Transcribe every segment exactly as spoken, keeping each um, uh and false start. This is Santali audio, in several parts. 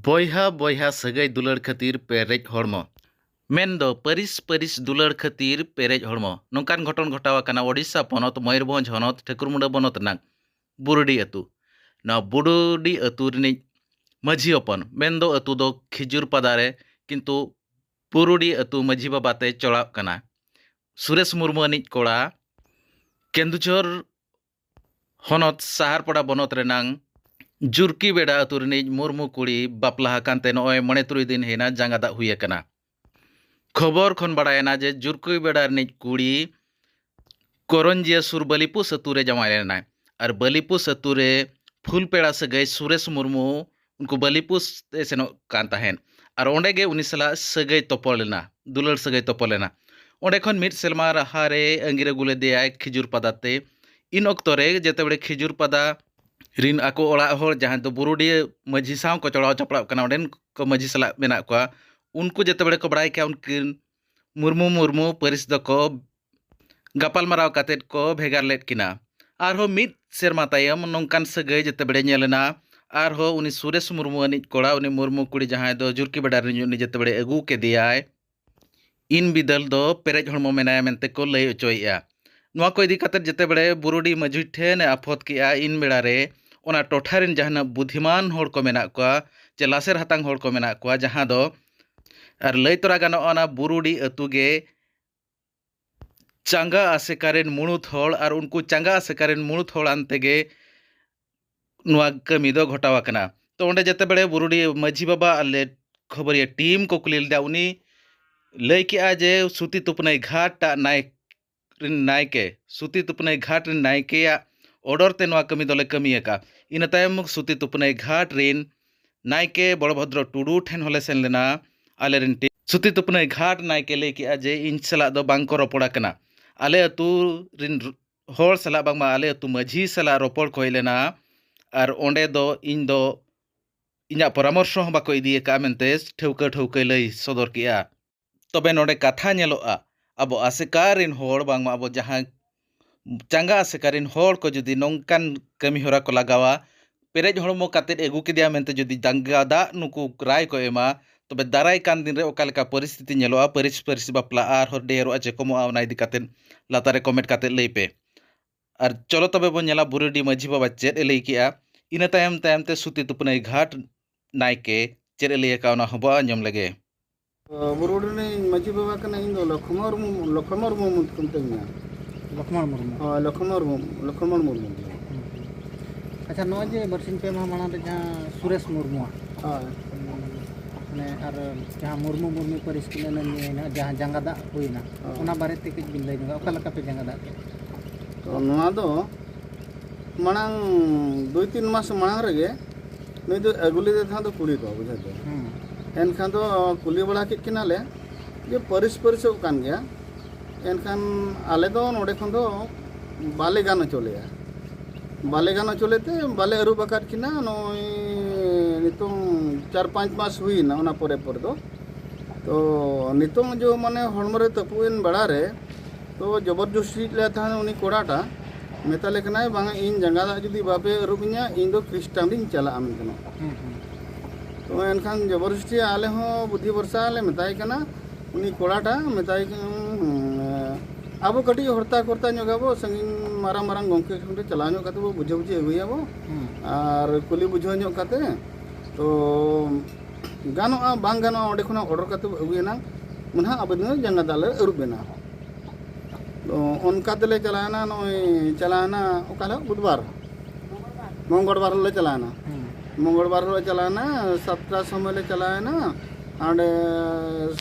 ᱵᱚᱭᱦᱟ ᱵᱚᱭᱦᱟ ᱥᱟᱹᱜᱟᱹᱭ ᱫᱩᱞᱟᱹᱲ ᱠᱷᱟᱹᱛᱤᱨ ᱯᱮᱨᱮᱡ ᱦᱚᱲᱢᱚ, ᱢᱮᱱᱫᱚ ᱯᱟᱹᱨᱤᱥ ᱯᱟᱹᱨᱤᱥ ᱫᱩᱞᱟᱹᱲ ᱠᱷᱟᱹᱛᱤᱨ ᱯᱮᱨᱮᱡ ᱦᱚᱲᱢᱚ᱾ ᱱᱚᱝᱠᱟᱱ ᱜᱷᱚᱴᱚᱱ ᱜᱷᱚᱴᱟᱣ ᱟᱠᱟᱱᱟ ᱳᱰᱤᱥᱟ ᱯᱚᱱᱚᱛ ᱢᱚᱭᱩᱨᱵᱷᱚᱸᱡᱽ ᱦᱚᱱᱚᱛ ᱴᱷᱟᱹᱠᱩᱨᱢᱩᱸᱰᱟᱹ ᱵᱚᱱᱚᱛ ᱨᱮᱱᱟᱜ ᱵᱩᱨᱩᱰᱤ ᱟᱹᱛᱩ᱾ ᱱᱚᱣᱟ ᱵᱩᱨᱩᱰᱤ ᱟᱹᱛᱩ ᱨᱤᱱᱤᱡ ᱢᱟᱹᱡᱷᱤ ᱦᱚᱯᱚᱱ, ᱢᱮᱱᱫᱚ ᱟᱹᱛᱩ ᱫᱚ ᱠᱷᱤᱡᱩᱨ ᱯᱟᱫᱟ ᱨᱮ, ᱠᱤᱱᱛᱩ ᱵᱩᱨᱩᱰᱤ ᱟᱹᱛᱩ ᱢᱟᱹᱡᱷᱤ ᱵᱟᱵᱟ ᱛᱮᱭ ᱪᱟᱞᱟᱜ ᱠᱟᱱᱟ᱾ ᱥᱩᱨᱮᱥ ᱢᱩᱨᱢᱩ ᱟᱹᱱᱤᱡ ᱠᱚᱲᱟ ᱠᱮᱱᱫᱩᱡᱷᱚᱨ ᱦᱚᱱᱚᱛ ᱥᱟᱦᱟᱨᱯᱟᱲᱟ ᱵᱚᱱᱚᱛ ᱨᱮᱱᱟᱝ ᱡᱩᱨᱠᱤ ᱵᱮᱰᱟ ᱟᱹᱛᱩ ᱨᱤᱱᱤᱡ ᱢᱩᱨᱢᱩ ᱠᱩᱲᱤ ᱵᱟᱯᱞᱟ ᱟᱠᱟᱱ ᱛᱮ ᱱᱚᱜᱼᱚᱭ ᱢᱚᱬᱮ ᱛᱩᱨᱩᱭ ᱫᱤᱱ ᱦᱩᱭᱱᱟ ᱡᱟᱸᱜᱟ ᱫᱟᱜ ᱦᱩᱭ ᱟᱠᱟᱱᱟ᱾ ᱠᱷᱚᱵᱚᱨ ᱠᱷᱚᱱ ᱵᱟᱲᱟᱭᱮᱱᱟ ᱡᱮ ᱡᱩᱨᱠᱤ ᱵᱮᱰᱟ ᱨᱤᱱᱤᱡ ᱠᱩᱲᱤ ᱠᱚᱨᱚᱧᱡᱤᱭᱟᱹ ᱥᱩᱨ ᱵᱟᱹᱞᱤᱯᱩᱥ ᱟᱹᱛᱩ ᱨᱮ ᱡᱟᱶᱟᱭ ᱞᱮᱱᱟᱭ᱾ ᱟᱨ ᱵᱟᱹᱞᱤᱯᱩᱥ ᱟᱹᱛᱩ ᱨᱮ ᱯᱷᱩᱞ ᱯᱮᱲᱟ ᱥᱟᱹᱜᱟᱹᱭ ᱥᱩᱨᱮᱥ ᱢᱩᱨᱢᱩ ᱩᱱᱠᱩ ᱵᱟᱹᱞᱤᱯᱩᱥ ᱮ ᱥᱮᱱᱚᱜ ᱠᱟᱱ ᱛᱟᱦᱮᱸᱫ᱾ ᱟᱨ ᱚᱸᱰᱮ ᱜᱮ ᱩᱱᱤ ᱥᱟᱞᱟᱜ ᱥᱟᱹᱜᱟᱹᱭ ᱛᱚᱯᱚᱞ ᱮᱱᱟ, ᱫᱩᱞᱟᱹᱲ ᱥᱟᱹᱜᱟᱹᱭ ᱛᱚᱯᱚᱞ ᱮᱱᱟ᱾ ᱚᱸᱰᱮ ᱠᱷᱚᱱ ᱢᱤᱫ ᱥᱮᱨᱢᱟ ᱞᱟᱦᱟ ᱨᱮ ᱟᱸᱜᱤᱨ ᱟᱹᱜᱩ ᱞᱮᱫᱮᱭᱟᱭ ᱠᱷᱤᱡᱩᱨ ᱯᱟᱫᱟ ᱛᱮ᱾ ᱤᱱ ᱚᱠᱛᱚ ᱨᱮ ᱡᱮᱛᱮ ᱵᱮᱲᱮ ᱠᱷᱤᱡᱩᱨ ᱯᱟᱫᱟ ᱨᱤᱱ ᱟᱠᱚ ᱚᱲᱟᱜ ᱦᱚᱲ, ᱡᱟᱦᱟᱸᱭ ᱫᱚ ᱵᱩᱨᱩᱰᱤᱭᱟᱹ ᱢᱟᱹᱡᱷᱤ ᱥᱟᱶ ᱠᱚ ᱪᱚᱲᱟᱣ ᱪᱟᱯᱲᱟᱣ ᱠᱟᱱᱟ, ᱚᱸᱰᱮᱱ ᱠᱚ ᱢᱟᱹᱡᱷᱤ ᱥᱟᱞᱟᱜ ᱢᱮᱱᱟᱜ ᱠᱚᱣᱟ, ᱩᱱᱠᱩ ᱡᱮᱛᱮ ᱵᱮᱲᱮ ᱠᱚ ᱵᱟᱲᱟᱭ ᱠᱮᱜᱼᱟ ᱩᱱᱠᱤᱱ ᱢᱩᱨᱢᱩ ᱢᱩᱨᱢᱩ ᱯᱟᱹᱨᱤᱥ ᱫᱚᱠᱚ ᱜᱟᱯᱟᱞᱢᱟᱨᱟᱣ ᱠᱟᱛᱮᱫ ᱠᱚ ᱵᱷᱮᱜᱟᱨ ᱞᱮᱫ ᱠᱤᱱᱟ᱾ ᱟᱨᱦᱚᱸ ᱢᱤᱫ ᱥᱮᱨᱢᱟ ᱛᱟᱭᱚᱢ ᱱᱚᱝᱠᱟᱱ ᱥᱟᱹᱜᱟᱹᱭ ᱡᱮᱛᱮ ᱵᱮᱲᱮ ᱧᱮᱞ ᱮᱱᱟ, ᱟᱨᱦᱚᱸ ᱩᱱᱤ ᱥᱩᱨᱮᱥ ᱢᱩᱨᱢᱩ ᱟᱹᱱᱤᱡ ᱠᱚᱲᱟ, ᱩᱱᱤ ᱢᱩᱨᱢᱩ ᱠᱩᱲᱤ ᱡᱟᱦᱟᱸᱭ ᱫᱚ ᱡᱩᱨᱠᱤ ᱵᱮᱰᱟ ᱨᱤᱱᱤᱡ, ᱩᱱᱤ ᱡᱮᱛᱮ ᱵᱮᱲᱮ ᱟᱹᱜᱩ ᱠᱮᱫᱮᱭᱟᱭ, ᱤᱱ ᱵᱤᱫᱟᱹᱞ ᱫᱚ ᱯᱮᱨᱮᱡ ᱦᱚᱲᱢᱚ ᱢᱮᱱᱟᱭᱟ ᱢᱮᱱᱛᱮ ᱠᱚ ᱞᱟᱹᱭ ᱚᱪᱚᱭᱮᱫᱼᱟ᱾ ᱱᱚᱣᱟ ᱠᱚ ᱤᱫᱤ ᱠᱟᱛᱮᱫ ᱡᱮᱛᱮ ᱵᱮᱲᱮ ᱵᱩᱨᱩᱰᱤ ᱢᱟᱹᱡᱷᱤ ᱴᱷᱮᱱ ᱮ ᱟᱯᱷᱚᱛ ᱠᱮᱜᱼᱟ, ᱤᱱ ᱵᱮᱲᱟ ᱨᱮ ᱚᱱᱟ ᱴᱚᱴᱷᱟ ᱨᱮᱱ ᱡᱟᱦᱟᱱᱟᱜ ᱵᱩᱫᱷᱤᱢᱟᱱ ᱦᱚᱲ ᱠᱚ ᱢᱮᱱᱟᱜ ᱠᱚᱣᱟ, ᱪᱮ ᱞᱟᱥᱮᱨ ᱦᱟᱛᱟᱝ ᱦᱚᱲ ᱠᱚ ᱢᱮᱱᱟᱜ ᱠᱚᱣᱟ, ᱡᱟᱦᱟᱸ ᱫᱚ ᱟᱨ ᱞᱟᱹᱭ ᱛᱚᱨᱟ ᱜᱟᱱᱚᱜᱼᱟ, ᱚᱱᱟ ᱵᱩᱨᱩᱰᱤ ᱟᱹᱛᱩ ᱜᱮ ᱪᱟᱸᱜᱟ ᱟᱥᱮᱠᱟ ᱨᱮᱱ ᱢᱩᱬᱩᱛ ᱦᱚᱲ ᱟᱨ ᱩᱱᱠᱩ ᱪᱟᱸᱜᱟ ᱟᱥᱮᱠᱟ ᱨᱮᱱ ᱢᱩᱬᱩᱛ ᱦᱚᱲ ᱟᱱ ᱛᱮᱜᱮ ᱱᱚᱣᱟ ᱠᱟᱹᱢᱤ ᱫᱚ ᱜᱷᱚᱴᱟᱣ ᱟᱠᱟᱱᱟ᱾ ᱛᱚ ᱚᱸᱰᱮ ᱡᱮᱛᱮ ᱵᱮᱲᱮ ᱵᱩᱨᱩᱰᱤ ᱢᱟᱹᱡᱷᱤ ᱵᱟᱵᱟ ᱟᱞᱮ ᱠᱷᱚᱵᱚᱨᱤᱭᱟᱹ ᱴᱤᱢ ᱠᱚ ᱠᱩᱞᱤ ᱞᱮᱫᱟ, ᱩᱱᱤ ᱞᱟᱹᱭ ᱠᱮᱜᱼᱟ ᱡᱮ ᱥᱩᱛᱤ ᱛᱩᱯᱱᱟᱹᱭ ᱜᱷᱟᱴ ᱴᱟᱜ ᱱᱟᱭ ᱨᱮᱱ ᱱᱟᱭᱠᱮ, ᱥᱩᱛᱤ ᱛᱩᱯᱱᱟᱹᱭ ᱜᱷᱟᱴ ᱨᱮᱱ ᱱᱟᱭᱠᱮᱭᱟᱜ ᱚᱰᱚᱨ ᱛᱮ ᱱᱚᱣᱟ ᱠᱟᱹᱢᱤ ᱫᱚᱞᱮ ᱠᱟᱹᱢᱤ ᱟᱠᱟᱫᱼᱟ᱾ ᱤᱱᱟᱹ ᱛᱟᱭᱚᱢ ᱥᱩᱛᱤ ᱛᱩᱯᱱᱟᱹᱭ ᱜᱷᱟᱴ ᱨᱮᱱ ᱱᱟᱭᱠᱮ ᱵᱚᱲᱚᱵᱷᱚᱫᱨᱚ ᱴᱩᱰᱩ ᱴᱷᱮᱱ ᱦᱚᱸᱞᱮ ᱥᱮᱱ ᱞᱮᱱᱟ᱾ ᱟᱞᱮ ᱨᱮᱱ ᱴᱤᱢ ᱥᱩᱛᱤ ᱛᱩᱯᱱᱟᱹᱭ ᱜᱷᱟᱴ ᱱᱟᱭᱠᱮ ᱞᱟᱹᱭ ᱠᱮᱜᱼᱟ ᱡᱮ ᱤᱧ ᱥᱟᱞᱟᱜ ᱫᱚ ᱵᱟᱝ ᱠᱚ ᱨᱚᱯᱚᱲ ᱟᱠᱟᱱᱟ᱾ ᱟᱞᱮ ᱟᱹᱛᱩ ᱨᱮᱱ ᱦᱚᱲ ᱥᱟᱞᱟᱜ ᱵᱟᱝᱢᱟ ᱟᱞᱮ ᱟᱹᱛᱩ ᱢᱟᱹᱡᱷᱤ ᱥᱟᱞᱟᱜ ᱨᱚᱯᱚᱲ ᱠᱚ ᱦᱮᱡ ᱞᱮᱱᱟ, ᱟᱨ ᱚᱸᱰᱮ ᱫᱚ ᱤᱧ ᱫᱚ ᱤᱧᱟᱹᱜ ᱯᱚᱨᱟᱢᱚᱨᱥᱚ ᱦᱚᱸ ᱵᱟᱠᱚ ᱤᱫᱤ ᱟᱠᱟᱫᱼᱟ ᱢᱮᱱᱛᱮ ᱴᱷᱟᱹᱣᱠᱟᱹ ᱴᱷᱟᱹᱣᱠᱟᱹᱭ ᱞᱟᱹᱭ ᱥᱚᱫᱚᱨ ᱠᱮᱜᱼᱟ᱾ ᱛᱚᱵᱮ ᱱᱚᱰᱮ ᱠᱟᱛᱷᱟ ᱧᱮᱞᱚᱜᱼᱟ, ᱟᱵᱚ ᱟᱥᱮᱠᱟ ᱨᱮᱱ ᱦᱚᱲ, ᱵᱟᱝᱢᱟ ᱟᱵᱚ ᱡᱟᱦᱟᱸ ᱪᱟᱸᱜᱟ ᱟᱥᱮᱠᱟ ᱨᱮᱱ ᱦᱚᱲ ᱠᱚ ᱡᱩᱫᱤ ᱱᱚᱝᱠᱟᱱ ᱠᱟᱹᱢᱤ ᱦᱚᱨᱟ ᱠᱚ ᱞᱟᱜᱟᱣᱟ, ᱯᱮᱨᱮᱡ ᱦᱚᱲᱢᱚ ᱠᱟᱛᱮᱫ ᱟᱹᱜᱩ ᱠᱮᱫᱮᱭᱟ ᱢᱮᱱᱛᱮ ᱡᱩᱫᱤ ᱫᱟᱝᱜᱟ ᱫᱟᱜ ᱱᱩᱠᱩ ᱨᱟᱭ ᱠᱚ ᱮᱢᱟ, ᱛᱚᱵᱮ ᱫᱟᱨᱟᱭ ᱠᱟᱱ ᱫᱤᱱ ᱨᱮ ᱚᱠᱟ ᱞᱮᱠᱟ ᱯᱚᱨᱤᱥᱛᱷᱤᱛᱤ ᱧᱮᱞᱚᱜᱼᱟ, ᱯᱟᱹᱨᱤᱥ ᱯᱟᱹᱨᱤᱥ ᱵᱟᱯᱞᱟᱜᱼᱟ, ᱟᱨᱦᱚᱸ ᱰᱷᱮᱨᱚᱜᱼᱟ ᱪᱮ ᱠᱚᱢᱚᱜᱼᱟ, ᱚᱱᱟ ᱤᱫᱤ ᱠᱟᱛᱮᱫ ᱞᱟᱛᱟᱨ ᱨᱮ ᱠᱚᱢᱮᱱᱴ ᱠᱟᱛᱮᱫ ᱞᱟᱹᱭ ᱯᱮ᱾ ᱟᱨ ᱪᱚᱞᱚ ᱛᱚᱵᱮ ᱵᱚᱱ ᱧᱮᱞᱟ ᱵᱩᱨᱩᱰᱤ ᱢᱟᱹᱡᱷᱤ ᱵᱟᱵᱟ ᱪᱮᱫ ᱮ ᱞᱟᱹᱭ ᱠᱮᱜᱼᱟ᱾ ᱤᱱᱟᱹ ᱛᱟᱭᱚᱢ ᱛᱟᱭᱚᱢ ᱛᱮ ᱥᱩᱛᱤ ᱛᱩᱯᱱᱟᱹᱭ ᱜᱷᱟᱴ ᱱᱟᱭᱠᱮ ᱪᱮᱫ ᱮ ᱞᱟᱹᱭ ᱟᱠᱟᱫ, ᱚᱱᱟ ᱦᱚᱸᱵᱚ ᱟᱸᱡᱚᱢ ᱞᱮᱜᱮ᱾ ᱵᱩᱨᱩᱰᱤ ᱨᱤᱱᱤᱡ ᱢᱟᱹᱡᱷᱤ ᱵᱟᱵᱟ ᱠᱟᱱᱟ, ᱤᱧ ᱫᱚ ᱞᱚᱠᱷᱢᱚᱬ ᱢᱩᱨᱢᱩ, ᱞᱚᱠᱷᱢᱚᱬ ᱢᱩᱨᱢᱩ ᱠᱚ ᱢᱤᱛᱟᱹᱧᱟ᱾ ᱞᱚᱠᱷᱢᱚᱬ ᱢᱩᱨᱢᱩ᱾ ᱦᱳᱭ, ᱞᱚᱠᱷᱢᱚᱬ ᱢᱩᱨᱢᱩ, ᱞᱚᱠᱷᱢᱚᱬ ᱢᱩᱨᱢᱩ᱾ ᱦᱩᱸ᱾ ᱟᱪᱪᱷᱟ, ᱱᱚᱜᱼᱚᱭ ᱡᱮ ᱵᱟᱨᱥᱤᱧ ᱯᱮ ᱢᱟᱦᱟ ᱢᱟᱲᱟᱝ ᱨᱮ ᱡᱟᱦᱟᱸ ᱥᱩᱨᱮᱥ ᱢᱩᱨᱢᱩᱣᱟᱜ, ᱦᱳᱭ᱾ ᱢᱟᱱᱮ, ᱟᱨ ᱡᱟᱦᱟᱸ ᱢᱩᱨᱢᱩ ᱢᱩᱨᱢᱩ ᱯᱟᱹᱨᱤᱥ ᱠᱤᱱ ᱮᱱᱮᱢ ᱤᱭᱟᱹᱭᱮᱱᱟ, ᱡᱟᱦᱟᱸ ᱡᱟᱸᱜᱟ ᱫᱟᱜ ᱦᱩᱭᱮᱱᱟ, ᱦᱳᱭ᱾ ᱚᱱᱟ ᱵᱟᱨᱮ ᱛᱮ ᱠᱟᱹᱡ ᱵᱤᱱ ᱞᱟᱹᱭ ᱧᱚᱜᱟ, ᱚᱠᱟ ᱞᱮᱠᱟ ᱯᱮ ᱡᱟᱸᱜᱟ ᱫᱟᱜ ᱠᱮᱫ? ᱛᱚ, ᱱᱚᱣᱟ ᱫᱚ ᱢᱟᱲᱟᱝ ᱫᱩᱭ ᱛᱤᱱ ᱢᱟᱥ ᱢᱟᱲᱟᱝ ᱨᱮᱜᱮ ᱱᱩᱭ ᱫᱚ ᱟᱹᱜᱩ ᱞᱮᱫᱮ ᱛᱟᱦᱮᱸᱫ ᱫᱚ ᱠᱩᱲᱤ ᱫᱚ, ᱵᱩᱡᱷᱟᱹᱣ ᱛᱚ᱾ ᱦᱩᱸ᱾ ᱮᱱᱠᱷᱟᱱ ᱫᱚ ᱠᱩᱞᱤ ᱵᱟᱲᱟ ᱠᱮᱫ ᱠᱤᱱᱟᱞᱮ ᱡᱮ ᱯᱟᱹᱨᱤᱥ ᱯᱟᱹᱨᱤᱥᱚᱜ ᱠᱟᱱ ᱜᱮᱭᱟ, ᱮᱱᱠᱷᱟᱱ ᱟᱞᱮ ᱫᱚ ᱱᱚᱰᱮ ᱠᱷᱚᱱ ᱫᱚ ᱵᱟᱞᱮ ᱜᱟᱱ ᱦᱚᱪᱚ ᱞᱮᱭᱟ᱾ ᱵᱟᱞᱮ ᱜᱟᱱ ᱦᱚᱪᱚ ᱞᱮᱛᱮ ᱵᱟᱞᱮ ᱟᱹᱨᱩᱵ ᱟᱠᱟᱫ ᱠᱤᱱᱟ, ᱱᱚᱜᱼᱚᱭ ᱱᱤᱛᱚᱝ ᱪᱟᱨ ᱯᱟᱸᱪ ᱢᱟᱥ ᱦᱩᱭᱮᱱᱟ ᱚᱱᱟ ᱯᱚᱨᱮ ᱯᱚᱨᱮ ᱫᱚ᱾ ᱛᱚ ᱱᱤᱛᱚᱝ ᱡᱮ ᱢᱟᱱᱮ ᱦᱚᱲᱢᱚ ᱨᱮ ᱛᱟᱹᱯᱩᱜ ᱮᱱ ᱵᱮᱲᱟ ᱨᱮ, ᱛᱚ ᱡᱚᱵᱚᱨ ᱡᱚᱥᱛᱤ ᱞᱮ ᱛᱟᱦᱮᱸᱫ ᱩᱱᱤ ᱠᱚᱲᱟᱴᱟ, ᱢᱮᱛᱟᱞᱮ ᱠᱟᱱᱟᱭ, "ᱵᱟᱝᱟ, ᱤᱧ ᱡᱟᱸᱜᱟ ᱫᱟᱜ ᱡᱩᱫᱤ ᱵᱟᱯᱮ ᱟᱹᱨᱩᱵ ᱤᱧᱟ, ᱤᱧ ᱫᱚ ᱠᱷᱨᱤᱥᱴᱟᱱ ᱨᱤᱧ ᱪᱟᱞᱟᱜᱼᱟ" ᱢᱮᱱᱛᱮ᱾ ᱦᱩᱸ, ᱦᱩᱸ᱾ ᱛᱚ ᱮᱱᱠᱷᱟᱱ ᱡᱚᱵᱚᱨ ᱡᱚᱥᱛᱤ ᱟᱞᱮ ᱦᱚᱸ ᱵᱩᱫᱷᱤ ᱵᱷᱚᱨᱥᱟ ᱞᱮ ᱢᱮᱛᱟᱭ ᱠᱟᱱᱟ, ᱩᱱᱤ ᱠᱚᱲᱟᱴᱟ ᱢᱮᱛᱟᱭ ᱠᱟᱱᱟ, ᱩᱸ, ᱟᱵᱚ ᱠᱟᱹᱴᱤᱡ ᱦᱚᱨᱛᱟ ᱠᱚᱨᱛᱟ ᱧᱚᱜ ᱟᱵᱚ, ᱥᱟᱺᱜᱤᱧ ᱢᱟᱨᱟᱝ ᱢᱟᱨᱟᱝ ᱜᱚᱢᱠᱮ ᱴᱷᱮᱱ ᱨᱮ ᱪᱟᱞᱟᱣ ᱧᱚᱜ ᱠᱟᱛᱮ ᱵᱚ ᱵᱩᱡᱷᱟᱹ ᱵᱩᱡᱷᱤ ᱟᱹᱜᱩᱭᱟᱵᱚ᱾ ᱦᱩᱸ᱾ ᱟᱨ ᱠᱩᱞᱤ ᱵᱩᱡᱷᱟᱹᱣ ᱧᱚᱜ ᱠᱟᱛᱮ, ᱛᱚ ᱜᱟᱱᱚᱜᱼᱟ, ᱵᱟᱝ ᱜᱟᱱᱚᱜᱼᱟ, ᱚᱸᱰᱮ ᱠᱷᱚᱱᱟᱜ ᱚᱰᱟᱨ ᱠᱟᱛᱮ ᱟᱹᱜᱩᱭᱟ ᱱᱟᱝ, ᱢᱟᱱᱮ ᱟᱵᱮᱱ ᱫᱚ ᱡᱟᱸᱜᱟ ᱫᱟᱜ ᱞᱮ ᱟᱹᱨᱩᱵ ᱵᱮᱱᱟ᱾ ᱛᱚ ᱚᱱᱠᱟ ᱛᱮᱞᱮ ᱪᱟᱞᱟᱣᱮᱱᱟ, ᱱᱚᱜᱼᱚᱭ ᱪᱟᱞᱟᱣᱮᱱᱟ ᱚᱠᱟ ᱦᱤᱞᱳᱜ? ᱵᱩᱫᱷᱵᱟᱨ, ᱢᱚᱝᱜᱚᱞᱵᱟᱨ ᱦᱤᱞᱳᱜ ᱞᱮ ᱪᱟᱞᱟᱣᱮᱱᱟ᱾ ᱦᱩᱸ᱾ ᱢᱚᱝᱜᱚᱞᱵᱟᱨ ᱦᱤᱞᱳᱜ ᱞᱮ ᱪᱟᱞᱟᱣᱮᱱᱟ, ᱥᱟᱛᱴᱟ ᱥᱚᱢᱚᱭ ᱞᱮ ᱪᱟᱞᱟᱣᱮᱱᱟ, ᱦᱟᱸᱰᱮ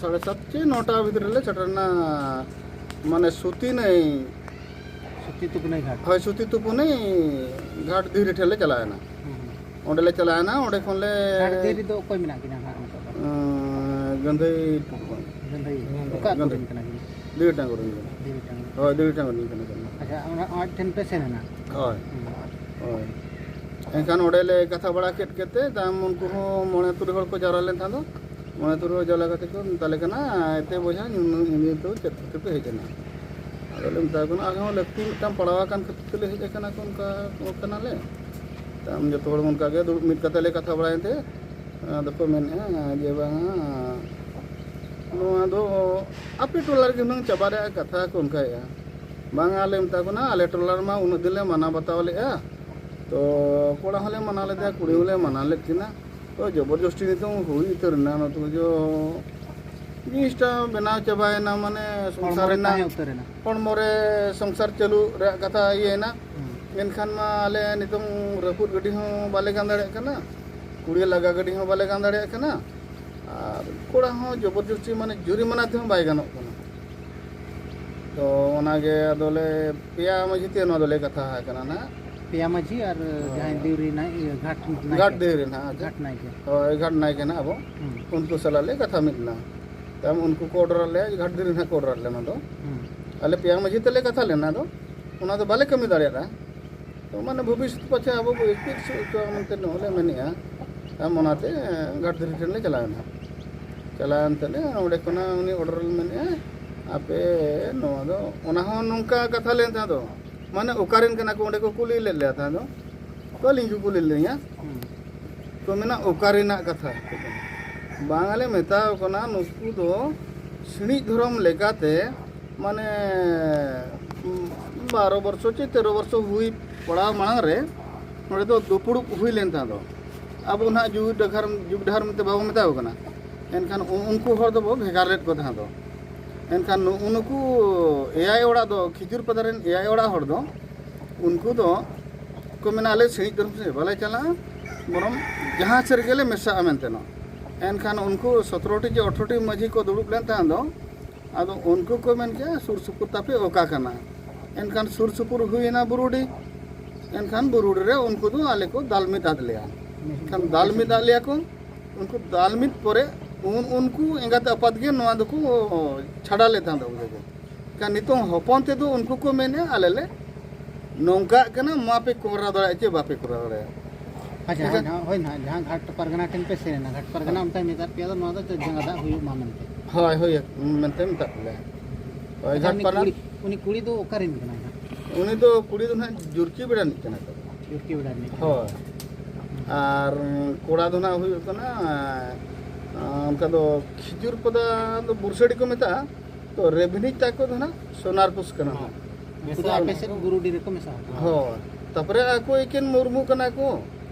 ᱥᱟᱲᱮ ᱥᱟᱛ ᱪᱮ ᱱᱚᱴᱟ ᱵᱷᱤᱛᱨᱤ ᱨᱮᱞᱮ ᱥᱮᱴᱮᱨᱮᱱᱟ, ᱢᱟᱱᱮ ᱥᱩᱛᱤ ᱱᱟᱹᱭ᱾ ᱥᱩᱛᱤ ᱛᱩᱯᱩᱱᱟᱹᱭ ᱜᱷᱟᱴ᱾ ᱦᱳᱭ, ᱥᱩᱛᱤ ᱛᱩᱯᱩᱱᱟᱹᱭ ᱜᱷᱟᱴ ᱫᱷᱤᱨᱤ ᱴᱷᱮᱱ ᱞᱮ ᱪᱟᱞᱟᱣᱮᱱᱟ᱾ ᱦᱩᱸ᱾ ᱚᱸᱰᱮ ᱞᱮ ᱪᱟᱞᱟᱣᱮᱱᱟ, ᱚᱸᱰᱮ ᱠᱷᱚᱱ ᱞᱮ ᱜᱷᱟᱴ ᱫᱷᱤᱨᱤ ᱫᱚ ᱚᱠᱚᱭ ᱢᱮᱱᱟᱜ ᱠᱤᱱᱟ ᱦᱟᱸᱜ ᱱᱤᱛᱚᱜ ᱫᱚ? ᱟᱸ, ᱜᱟᱹᱱᱫᱷᱟᱹᱭ ᱴᱩᱰᱩ᱾ ᱜᱟᱹᱱᱫᱷᱟᱹᱭ᱾ ᱚᱠᱟ ᱟᱹᱛᱩ ᱜᱟᱹᱱᱫᱷᱟᱹᱭ᱾ ᱨᱮᱱ ᱠᱟᱱᱟ ᱠᱤᱱ? ᱫᱷᱤᱨᱤ ᱴᱟᱸᱜᱚ ᱨᱮᱱ ᱠᱟᱱᱟ᱾ ᱫᱷᱤᱨᱤ ᱴᱟᱸᱜᱚ᱾ ᱦᱳᱭ, ᱫᱷᱤᱨᱤ ᱴᱟᱸᱜᱚ ᱨᱮᱱ ᱠᱟᱱᱟ ᱠᱤᱱ᱾ ᱟᱪᱪᱷᱟ, ᱚᱱᱟ ᱟᱡ ᱴᱷᱮᱱ ᱯᱮ ᱥᱮᱱ ᱮᱱᱟ? ᱦᱳᱭ᱾ ᱦᱩᱸ᱾ ᱦᱳᱭ᱾ ᱮᱱᱠᱷᱟᱱ ᱚᱸᱰᱮ ᱞᱮ ᱠᱟᱛᱷᱟ ᱵᱟᱲᱟ ᱠᱮᱫ ᱠᱮᱫ ᱛᱮ, ᱛᱟᱭᱚᱢ ᱩᱱᱠᱩ ᱦᱚᱸ ᱢᱚᱬᱮ ᱛᱩᱨᱩᱭ ᱦᱚᱲ ᱠᱚ ᱡᱟᱣᱨᱟ ᱞᱮᱱ ᱛᱟᱦᱮᱸ ᱫᱚ, ᱢᱚᱬᱮ ᱛᱩᱨᱩᱭ ᱦᱚᱲ ᱡᱟᱣᱨᱟ ᱠᱟᱛᱮ ᱠᱚ ᱢᱮᱛᱟᱞᱮ ᱠᱟᱱᱟ, "ᱮᱱᱛᱮ ᱵᱚᱭᱦᱟ, ᱱᱩᱱᱟᱹᱜ ᱧᱤᱫᱟᱹ ᱫᱚ ᱪᱮᱫ ᱠᱷᱟᱹᱛᱤᱨ ᱯᱮ ᱦᱮᱡ ᱮᱱᱟ?" ᱟᱫᱚ ᱞᱮ ᱢᱮᱛᱟ ᱠᱚ ᱠᱟᱱᱟ, "ᱟᱞᱮ ᱦᱚᱸ ᱞᱟᱹᱠᱛᱤ ᱢᱤᱫᱴᱟᱝ ᱯᱟᱲᱟᱣ ᱟᱠᱟᱱ ᱠᱷᱟᱹᱛᱤᱨ ᱛᱮᱞᱮ ᱦᱮᱡ ᱟᱠᱟᱱᱟ, ᱚᱱᱠᱟ ᱠᱟᱱᱟᱞᱮ᱾" ᱟᱢ ᱡᱚᱛᱚ ᱦᱚᱲ ᱚᱱᱠᱟ ᱜᱮ ᱫᱩᱲᱩᱵ ᱢᱤᱫ ᱠᱟᱛᱮ ᱞᱮ ᱠᱟᱛᱷᱟ ᱵᱟᱲᱟᱭᱮᱱ ᱛᱮ, ᱟᱫᱚ ᱠᱚ ᱢᱮᱱᱮᱫᱼᱟ ᱡᱮ ᱵᱟᱝᱟ, ᱱᱚᱣᱟ ᱫᱚ ᱟᱯᱮ ᱴᱚᱞᱟ ᱨᱮᱜᱮ ᱦᱩᱱᱟᱹᱝ ᱪᱟᱵᱟ ᱨᱮᱭᱟᱜ ᱠᱟᱛᱷᱟ ᱠᱚ ᱚᱱᱠᱟᱭᱮᱫᱼᱟ᱾ ᱵᱟᱝᱟ, ᱟᱞᱮ ᱢᱮᱛᱟ ᱠᱚ ᱠᱟᱱᱟ, ᱟᱞᱮ ᱴᱚᱞᱟ ᱨᱮᱢᱟ ᱩᱱᱟᱹᱜ ᱫᱤᱱ ᱞᱮ ᱢᱟᱱᱟᱣ ᱵᱟᱛᱟᱣ ᱞᱮᱫᱼᱟ, ᱛᱚ ᱠᱚᱲᱟ ᱦᱚᱸᱞᱮ ᱢᱟᱱᱟᱣ ᱞᱮᱫᱟ, ᱠᱩᱲᱤ ᱦᱚᱸᱞᱮ ᱢᱟᱱᱟᱣ ᱞᱮᱫ ᱠᱤᱱᱟ, ᱛᱚ ᱡᱚᱵᱚᱨ ᱡᱚᱥᱴᱤ ᱱᱤᱛᱚᱝ ᱦᱩᱭ ᱩᱛᱟᱹᱨ ᱮᱱᱟ᱾ ᱱᱚᱛᱮ ᱡᱚ ᱡᱤᱱᱤᱥᱴᱟ ᱵᱮᱱᱟᱣ ᱪᱟᱵᱟᱭᱮᱱᱟ, ᱢᱟᱱᱮ ᱥᱚᱝᱥᱟᱨ ᱦᱚᱲᱢᱚ ᱨᱮ ᱨᱮᱱᱟᱜ, ᱛᱟᱦᱮᱸ ᱩᱛᱟᱹᱨ ᱮᱱᱟ᱾ ᱦᱚᱲᱢᱚ ᱨᱮ ᱥᱚᱝᱥᱟᱨ ᱪᱟᱹᱞᱩ ᱨᱮᱭᱟᱜ ᱠᱟᱛᱷᱟ ᱤᱭᱟᱹᱭᱮᱱᱟ᱾ ᱦᱩᱸ᱾ ᱮᱱᱠᱷᱟᱱ ᱢᱟ ᱟᱞᱮ ᱱᱤᱛᱚᱝ ᱨᱟᱹᱯᱩᱫ ᱜᱟᱹᱰᱤ ᱦᱚᱸ ᱵᱟᱞᱮ ᱜᱟᱱ ᱫᱟᱲᱮᱭᱟᱜ ᱠᱟᱱᱟ, ᱠᱩᱲᱤ ᱞᱟᱜᱟ ᱜᱟᱹᱰᱤ ᱦᱚᱸ ᱵᱟᱞᱮ ᱜᱟᱱ ᱫᱟᱲᱮᱭᱟᱜ ᱠᱟᱱᱟ, ᱟᱨ ᱠᱚᱲᱟ ᱦᱚᱸ ᱡᱚᱵᱚᱨ ᱡᱚᱥᱴᱤ ᱢᱟᱱᱮ ᱡᱩᱨᱤᱢᱟᱱᱟ ᱛᱮᱦᱚᱸ ᱵᱟᱭ ᱜᱟᱱᱚᱜ ᱠᱟᱱᱟ᱾ ᱛᱚ ᱚᱱᱟᱜᱮ ᱟᱫᱚᱞᱮ ᱯᱮᱭᱟ ᱢᱟᱹᱡᱷᱤ ᱛᱮ ᱱᱚᱣᱟ ᱫᱚᱞᱮ ᱠᱟᱛᱷᱟ ᱟᱠᱟᱱᱟ ᱱᱟᱦᱟᱜ᱾ ᱯᱮᱭᱟ ᱢᱟᱹᱡᱷᱤ ᱟᱨ ᱦᱳᱭ᱾ ᱡᱟᱦᱟᱸᱭ ᱫᱤᱣᱨᱤ ᱱᱟᱭ-, ᱤᱭᱟᱹ, ᱜᱷᱟᱴ ᱱᱟᱭᱠᱮ᱾ ᱜᱷᱟᱴ ᱫᱤᱣᱨᱤ ᱱᱟᱦᱟᱜ, ᱟᱪᱪᱷᱟ᱾ ᱜᱷᱟᱴ ᱱᱟᱭᱠᱮ᱾ ᱦᱳᱭ, ᱜᱷᱟᱴ ᱱᱟᱭᱠᱮ ᱱᱟᱦᱟᱜ ᱟᱵᱚ᱾ ᱦᱩᱸ᱾ ᱩᱱᱠᱩ ᱥᱟᱞᱟᱜ ᱞᱮ ᱠᱟᱛᱷᱟ ᱢᱤᱫ ᱮᱱᱟ᱾ ᱛᱟᱭᱚᱢ ᱩᱱᱠᱩ ᱠᱚ ᱚᱰᱟᱨ ᱟᱫ ᱞᱮᱭᱟ, ᱜᱷᱟᱴ ᱫᱤᱣᱨᱤ ᱱᱟᱦᱟᱜ ᱠᱚ ᱚᱰᱟᱨ ᱟᱫ ᱞᱮᱭᱟ ᱚᱱᱟ ᱫᱚ᱾ ᱦᱩᱸ᱾ ᱟᱞᱮ ᱯᱮᱭᱟ ᱢᱟᱹᱡᱷᱤ ᱛᱮᱞᱮ ᱠᱟᱛᱷᱟ ᱞᱮᱱᱟ, ᱟᱫᱚ ᱚᱱᱟ ᱫᱚ ᱵᱟᱞᱮ ᱠᱟᱹᱢᱤ ᱫᱟᱲᱮᱭᱟᱫᱟ᱾ ᱛᱚ ᱢᱟᱱᱮ ᱵᱷᱚᱵᱤᱥᱥᱚᱛ ᱯᱟᱪᱷᱮ ᱟᱵᱚ ᱵᱚ ᱪᱮᱫ ᱥᱩ-, ᱪᱚ ᱢᱮᱱᱛᱮ ᱱᱚᱜᱼᱚ ᱞᱮ ᱢᱮᱱᱮᱫᱼᱟ᱾ ᱟᱢ ᱚᱱᱟᱛᱮ ᱜᱷᱟᱴ ᱫᱤᱣᱨᱤ ᱴᱷᱮᱱ ᱞᱮ ᱪᱟᱞᱟᱣᱮᱱᱟ᱾ ᱪᱟᱞᱟᱣᱮᱱ ᱛᱮᱞᱮ ᱚᱸᱰᱮ ᱠᱷᱚᱱᱟᱜ ᱩᱱᱤ ᱚᱰᱟᱨ ᱢᱮᱱᱮᱫᱼᱟ, ᱟᱯᱮ ᱱᱚᱣᱟ ᱫᱚ, ᱚᱱᱟ ᱦᱚᱸ ᱱᱚᱝᱠᱟ ᱠᱟᱛᱷᱟ ᱞᱮᱱ ᱛᱟᱦᱮᱸ ᱫᱚ, ᱢᱟᱱᱮ ᱚᱠᱟᱨᱮᱱ ᱠᱟᱱᱟ ᱠᱚ ᱚᱸᱰᱮ ᱠᱚ ᱠᱩᱞᱤ ᱞᱮᱫ ᱞᱮᱭᱟ ᱛᱟᱦᱮᱸ ᱫᱚ, ᱛᱚ ᱟᱹᱞᱤᱧ ᱠᱚ ᱠᱩᱞᱤ ᱞᱤᱧᱟ᱾ ᱦᱩᱸ᱾ ᱠᱚ ᱢᱮᱱᱟ ᱚᱠᱟ ᱨᱮᱱᱟᱜ ᱠᱟᱛᱷᱟ? ᱵᱟᱝ, ᱟᱞᱮ ᱢᱮᱛᱟᱣ ᱠᱟᱱᱟ ᱱᱩᱠᱩ ᱫᱚ ᱥᱤᱬᱤᱡ ᱫᱷᱚᱨᱚᱢ ᱞᱮᱠᱟᱛᱮ ᱢᱟᱱᱮ, ᱩᱸ, ᱵᱟᱨᱚ ᱵᱚᱨᱥᱚ ᱪᱮ ᱛᱮᱨᱚ ᱵᱚᱨᱥᱚ ᱦᱩᱭ ᱯᱟᱲᱟᱣ ᱢᱟᱲᱟᱝ ᱨᱮ ᱱᱚᱰᱮ ᱫᱚ ᱫᱩᱯᱲᱩᱵ ᱦᱩᱭ ᱞᱮᱱ ᱛᱟᱦᱮᱸ ᱫᱚ᱾ ᱟᱵᱚ ᱱᱟᱦᱟᱜ ᱡᱩᱜᱽ ᱰᱟᱦᱟᱨ, ᱡᱩᱜᱽ ᱰᱟᱦᱟᱨ ᱢᱮᱱᱛᱮ ᱵᱟᱵᱚ ᱢᱮᱛᱟᱣ ᱠᱟᱱᱟ, ᱮᱱᱠᱷᱟᱱ ᱩ-, ᱩᱱᱠᱩ ᱦᱚᱲ ᱫᱚᱵᱚ ᱵᱷᱮᱜᱟᱨ ᱞᱮᱫ ᱠᱚ ᱛᱟᱦᱮᱸ ᱫᱚ᱾ ᱮᱱᱠᱷᱟᱱ ᱱᱩ-, ᱱᱩᱠᱩ ᱮᱭᱟᱭ ᱚᱲᱟᱜ ᱫᱚ, ᱠᱷᱤᱡᱩᱨ ᱯᱟᱛᱟ ᱨᱮᱱ ᱮᱭᱟᱭ ᱚᱲᱟᱜ ᱦᱚᱲ ᱫᱚ, ᱩᱱᱠᱩ ᱫᱚ ᱠᱚ ᱢᱮᱱᱟ, "ᱟᱞᱮ ᱥᱤᱬᱤᱡ ᱫᱷᱚᱨᱚᱢ ᱥᱮᱫ ᱵᱟᱞᱮ ᱪᱟᱞᱟᱜᱼᱟ, ᱵᱚᱨᱚᱝ ᱡᱟᱦᱟᱸ ᱥᱮᱫ ᱨᱮᱜᱮ ᱞᱮ ᱢᱮᱥᱟᱜᱼᱟ" ᱢᱮᱱᱛᱮ ᱱᱚ᱾ ᱮᱱᱠᱷᱟᱱ ᱩᱱᱠᱩ ᱥᱚᱛᱨᱚ ᱴᱤ ᱪᱮ ᱟᱴᱷᱨᱚ ᱴᱤ ᱢᱟᱹᱡᱷᱤ ᱠᱚ ᱫᱩᱲᱩᱵ ᱞᱮᱱ ᱛᱟᱦᱮᱸ ᱫᱚ, ᱟᱫᱚ ᱩᱱᱠᱩ ᱠᱚ ᱢᱮᱱ ᱠᱮᱜᱼᱟ, "ᱥᱩᱨ ᱥᱩᱯᱩᱨ ᱛᱟᱯᱮ ᱚᱠᱟ ᱠᱟᱱᱟ?" ᱮᱱᱠᱷᱟᱱ ᱥᱩᱨ ᱥᱩᱯᱩᱨ ᱦᱩᱭᱮᱱᱟ ᱵᱩᱨᱩᱰᱤ᱾ ᱮᱱᱠᱷᱟᱱ ᱵᱩᱨᱩᱰᱤ ᱨᱮ ᱩᱱᱠᱩ ᱫᱚ ᱟᱞᱮ ᱠᱚ ᱫᱟᱞ ᱢᱤᱫ ᱟᱫ ᱞᱮᱭᱟ᱾ ᱮᱱᱠᱷᱟᱱ ᱫᱟᱞ ᱢᱤᱫ ᱟᱫ ᱞᱮᱭᱟ ᱠᱚ, ᱩᱱᱠᱩ ᱫᱟᱞ ᱢᱤᱫ ᱯᱚᱨᱮ ᱩᱱ-, ᱩᱱᱠᱩ ᱮᱸᱜᱟᱛ ᱟᱯᱟᱛ ᱜᱮ ᱱᱚᱣᱟ ᱫᱚᱠᱚ ᱪᱷᱟᱰᱟ ᱞᱮᱫ ᱛᱟᱦᱮᱸ ᱫᱚ᱾ ᱮᱱᱠᱷᱟᱱ ᱱᱤᱛᱚᱝ ᱦᱚᱯᱚᱱ ᱛᱮᱫᱚ ᱩᱱᱠᱩ ᱠᱚ ᱢᱮᱱᱮᱫᱼᱟ, ᱟᱞᱮ ᱞᱮ ᱱᱚᱝᱠᱟᱜ ᱠᱟᱱᱟ, ᱢᱟ ᱯᱮ ᱠᱚᱨᱟᱣ ᱫᱟᱲᱮᱭᱟᱜ ᱪᱮ ᱵᱟᱯᱮ ᱠᱚᱨᱟᱣ ᱫᱟᱲᱮᱭᱟᱜ᱾ ᱟᱪᱪᱷᱟ, ᱮᱱᱠᱷᱟᱱ ᱦᱳᱭ, ᱦᱳᱭ ᱱᱟᱦᱟᱜ, ᱡᱟᱦᱟᱸ ᱜᱷᱟᱴ ᱯᱟᱨᱜᱟᱱᱟ ᱴᱷᱮᱱ ᱯᱮ ᱥᱮᱱ ᱮᱱᱟ, ᱜᱷᱟᱴ ᱯᱟᱨᱜᱟᱱᱟ ᱦᱳᱭ᱾ ᱚᱱᱠᱟᱭ ᱢᱮᱛᱟᱫ ᱯᱮᱭᱟ, ᱟᱫᱚ ᱱᱚᱣᱟ ᱫᱚ ᱪᱮᱫ ᱡᱟᱸᱜᱟ ᱫᱟᱜ ᱦᱩᱭᱩᱜ ᱢᱟ ᱢᱮᱱᱛᱮ᱾ ᱦᱳᱭ, ᱦᱳᱭ, ᱢᱮᱱᱛᱮ ᱢᱮᱛᱟᱫ ᱞᱮᱭᱟ᱾ ᱦᱳᱭ, ᱟᱪᱪᱷᱟ, ᱜᱷᱟᱴ ᱩᱱᱤ ᱯᱟᱨᱜᱟᱱᱟ᱾ ᱠᱩᱲᱤ, ᱩᱱᱤ ᱠᱩᱲᱤ ᱫᱚ ᱚᱠᱟ ᱨᱮᱱ ᱠᱟᱱᱟᱭ ᱦᱟᱸᱜ? ᱩᱱᱤ ᱫᱚ ᱠᱩᱲᱤ ᱫᱚ ᱱᱟᱦᱟᱜ ᱡᱩᱨᱠᱤ ᱵᱮᱲᱟ ᱨᱤᱱᱤᱡ ᱠᱟᱱᱟᱭ ᱛᱚ᱾ ᱪᱩᱨᱠᱤ ᱵᱮᱲᱟ ᱨᱤᱱᱤᱡ᱾ ᱦᱳᱭ᱾ ᱟᱨ ᱠᱚᱲᱟ ᱫᱚ ᱱᱟᱜ ᱦᱩᱭᱩᱜ ᱠᱟᱱᱟ, ᱟᱸ, ᱚᱱᱠᱟ ᱫᱚ ᱠᱷᱤᱡᱩᱨ ᱯᱚᱫᱟ ᱫᱚ ᱵᱩᱨᱥᱟᱹᱲᱤ ᱠᱚ ᱢᱮᱛᱟᱜᱼᱟ, ᱛᱚ ᱨᱮᱵᱷᱤᱱᱤᱡ ᱛᱟᱠᱚ ᱫᱚ ᱱᱟᱜ ᱥᱳᱱᱟᱨᱯᱩᱥ ᱠᱟᱱᱟ ᱱᱟᱜ᱾ ᱩᱱᱠᱩ ᱫᱚ ᱟᱯᱮ ᱥᱮᱫ ᱵᱩᱨᱩᱰᱤ ᱨᱮᱠᱚ ᱢᱮᱥᱟ ᱟᱠᱟᱱᱟ᱾ ᱦᱳᱭ᱾ ᱛᱟᱯᱚᱨᱮ ᱟᱠᱚ ᱮᱠᱮᱱ ᱢᱩᱨᱢᱩ ᱠᱟᱱᱟ ᱠᱚ᱾